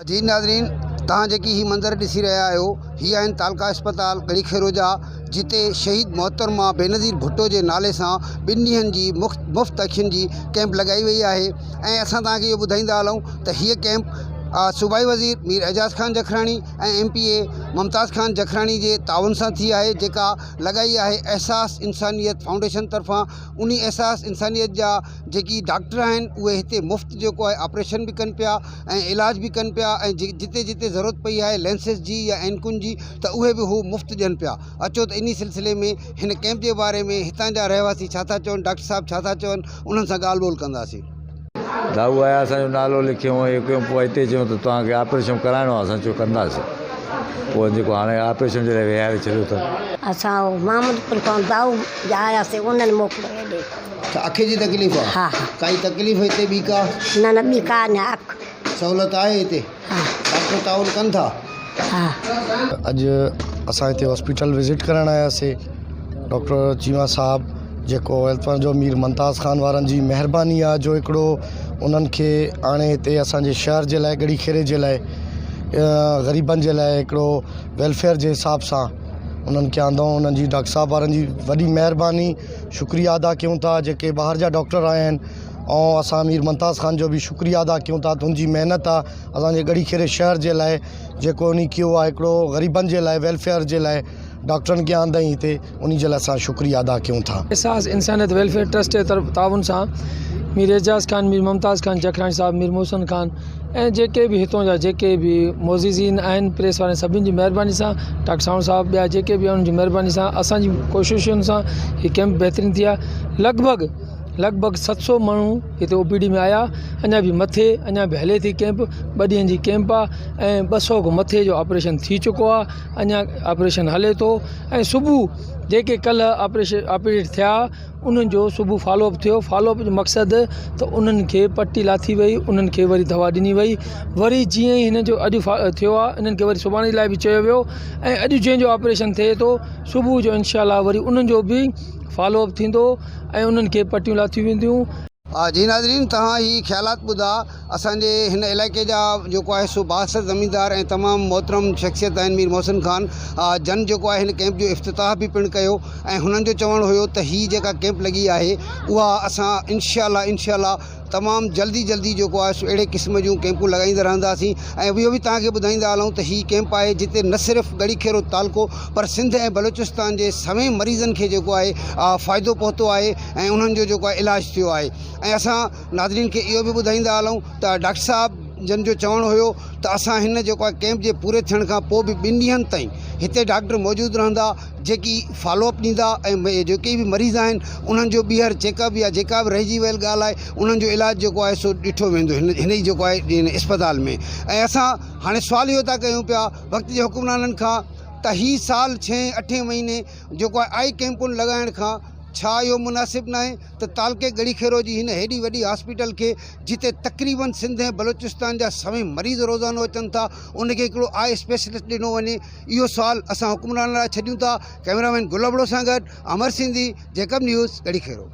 جي ناظرين توهان جيڪي هي منظر ڏسي رهيا آهيو هي آهن تعلقه اسپتال ڳڙهي خيرو جا جتي شهيد محترمه بينظير ڀٽو جي نالي سان ٻن ڏينهن جي مفت اکين جي ڪئمپ لڳائي وئي آهي ۽ اسان توهان کي اهو ٻڌائيندا هلون ته هيء ڪئمپ صوبائي وزير Mir Ejaz Khan Jakhrani ۽ M P A Mumtaz Khan Jakhrani جي تعاون سان ٿي آهي جيڪا لڳائي آهي احساس انسانيت فائونڊيشن طرفان انهي احساس انسانيت جا جيڪي ڊاڪٽر آهن اهي هتي مفت جيڪو آهي آپريشن به ڪن پيا ۽ علاج به ڪن پيا ۽ جتي جتي ضرورت پئي آهي لينسز جي يا عينڪن جي ته اهي به هو مفت ڏين پيا اچو ته انهي سلسلي ۾ هن ڪئمپ جي باري ۾ هتان جا رهواسي ڇا ٿا چون ڊاڪٽر صاحب ڇا ٿا چون انهن سان ڳالهه ٻولهه ڪنداسين. دائو آيا اسان جو نالو لکيو ۽ اهو ڪيو پوء هتي چيو ته توهان کي آپريشن ڪرائڻو آهي اسان چيو ڪنداسين پوء جيڪو هاڻي آپريشن جي لاء ويهاري ڇڏيو اٿن. اسان محمد پور کان دائو جا آياسين انهن موڪليو هيڏي. ته اک جي تڪليف آ؟ ها ها. ڪائي تڪليف هتي ٻي ڪا؟ نه نه ٻي ڪا نه اک. سهولت آهي هتي؟ ها. ڊاڪٽر تعاون ڪن ٿا؟ ها. اڄ اسان هتي هاسپيٽل وزٽ ڪرڻ آياسي ڊاڪٽر چيما صاحب جيڪو هتان جو مير ممتاز خان وارن جي مهرباني آ جو هڪڙو انهن کي آڻي هتي اسانجي شهر جي لاء ڳڙهي خيري جي لاء غريبن جي لاء هڪڙو ويلفيئر جي حساب سان انهن کي آندو انهن جي ڊاڪٽر صاحب وارن جي وڏي مهرباني شڪريه ادا ڪيون ٿا جيڪي ٻاهر جا ڊاڪٽر آيا آهن ۽ اسان مير ممتاز خان جو به شڪريه ادا ڪيون ٿا تنهنجي محنت آ اسان جي ڳڙهي خيري شهر جي لاء جيڪو انهي ڪيو آهي هڪڙو غريبن جي لاء ويلفيئر جي لاء ڊاڪٽرن کي آندائين هتي انهي جي لاء اسان شڪريه ادا ڪيون ٿا. احساس انسانيت ويلفيئر ٽرسٽ جي طرف تعاون سان مير اعجاز خان مير ممتاز خان جکراڻي صاحب مير محسن خان ۽ جيڪي به هتون جا جيڪي به معززين آهن پريس وارن سڀني جي مهرباني سان ڊاڪٽر ساوند صاحب ٻيا جيڪي به آهن انهن جي مهرباني سان اسان جي ڪوششن سان هي ڪئمپ بهترين ٿي آهي لڳ ڀڳ لڳ ڀڳ 700 ماڻهو هتي او پي ڊي ۾ آيا اڃا به مٿي اڃا به هلي ٿي ڪئمپ ٻه ڏينهن جي ڪئمپ آهي ۽ 200 کان مٿي جو آپريشن ٿي چڪو آهي اڃا آپريشن هلي ٿو ۽ صبح جيڪي ڪلهه آپريشن آپريٽ ٿيا انهن جو صبح فالو اپ ٿيو فالو اپ جو مقصد ته انهن کي پٽي لاٿي وئي انهن کي وري دوا ڏني وئي وري جيئن ئي هن جو اڄ ٿيو آهي انهن کي وري سڀاڻي لاء به چيو ويو ۽ اڄ جنهن جو آپريشن ٿئي ٿو صبح جو انشاء الله وري انهن جو به فالو اپ ٿيندو ۽ انهن کي پٽيون لاٿيون وينديون. جي ناظرين توهان هي خيالات ٻڌا اسان جي هن علائقي جا جيڪو آهي سو بااثر زميندار ۽ تمام محترم شخصيت آهن مير محسن خان جن جيڪو آهي هن ڪئمپ جو افتتاح به پڻ ڪيو ۽ هنن جو چوڻ هيو ته هي جيڪا ڪئمپ لڳي آهي اها اسان انشاء الله انشاء الله تمام جلدي جلدي جيڪو آهي سو اهڙي قسم جون ڪئمپون لڳائيندا رهنداسين ۽ اهو به توهان کي ٻڌائيندا هلون ته هي ڪئمپ آهي جتي نه صرف ڳڙهي خيرو تعلقو پر سنڌ ۽ بلوچستان جي سوين مريضن کي جيڪو آهي فائدو پهتو آهي ۽ انهن جو جيڪو آهي علاج ٿيو آهي ۽ اسان ناظرين کي اهو به ٻڌائيندا هلون ته ڊاڪٽر صاحب جن جو چوڻ هيو ته اسان هن جيڪو آهي ڪئمپ جي پوري ٿيڻ کان پوء به ٻن ڏينهن تائين هتي ڊاڪٽر موجود رهندا جيڪي فالو اپ ڏيندا ۽ جيڪي به مريض آهن انهن جو ٻيهر چيڪ اپ يا جيڪا به رهجي ويل ڳالهه آهي انهن جو علاج جيڪو آهي سو ڏٺو ويندو هن هن ئي جيڪو آهي هن اسپتال ۾ ۽ اسان هاڻي سوال اهو ٿا ڪيون پيا وقت جي حڪمرانن کان ته هي سال ڇهين اٺين مهيني جيڪو آهي آئي ڪئمپون لڳائڻ کان ڇا اهو مناسب ناهي ته تعلقي ڳڙهي خيرو جي هن هيڏي وڏي هاسپيٽل کي جتي تقريبن سنڌ ۽ بلوچستان جا سوين مريض روزانو اچن ٿا ان کي هڪڙو آء اسپيشلسٽ ڏنو وڃي اهو سوال اسان حڪمرانن لاء ڇڏيون ٿا ڪئميرا مين گل ابڙو سان گڏ امر سنڌي جيڪب نيوز ڳڙهي خيرو.